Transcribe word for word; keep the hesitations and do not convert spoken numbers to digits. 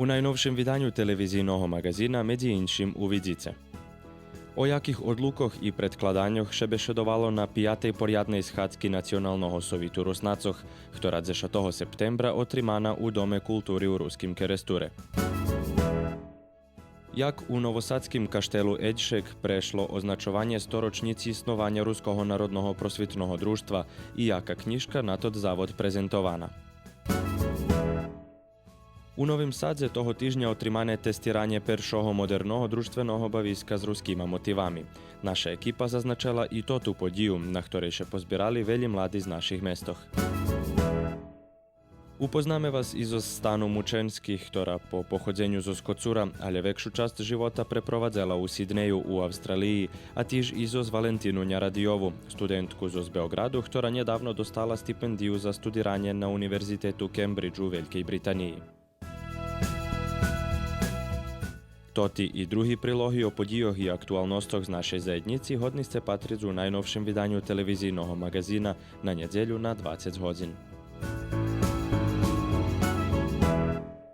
У найновшим виданю телевизийного маґазина медзи иншим увидзице: о яких одлукох и предкладаньох ше бешедовало на пиятей порядней схадзки Националного совиту Руснацох, хтора дзешатого септембра отримана у Доме култури у Руским Керестуре. Як у новосадским каштелу Еджшек прешло означованє сторочнїци снованя Руского народного просвитного дружтва и яка кнїжка на тот завод презентована. У Новим Садзе того тижня отримане тестираня першого модерного дружтвеного бависка з рускима мотивами. Наша екипа зазначела и тоту подїю, на хторей ше позбирали велї млади з наших местох. Упознаме вас и зоз стану Мученских, хтора по походзеню зоз Коцура, алє векшу часц живота препровадзела у Сиднею у Австралиї, а тиж и зоз Валентину Нярадийову, студентку зоз Беоґраду, хтора нєдавно достала стипендию за студиранє на Универзитету Кембридж у Велькей Британиї. Тоти и други прилоги о подїйох и актуалносцох з нашей заєднїци годни сце патриц у найновшим виданю телевизийного маґазина на нєдзелю на двацец годзин.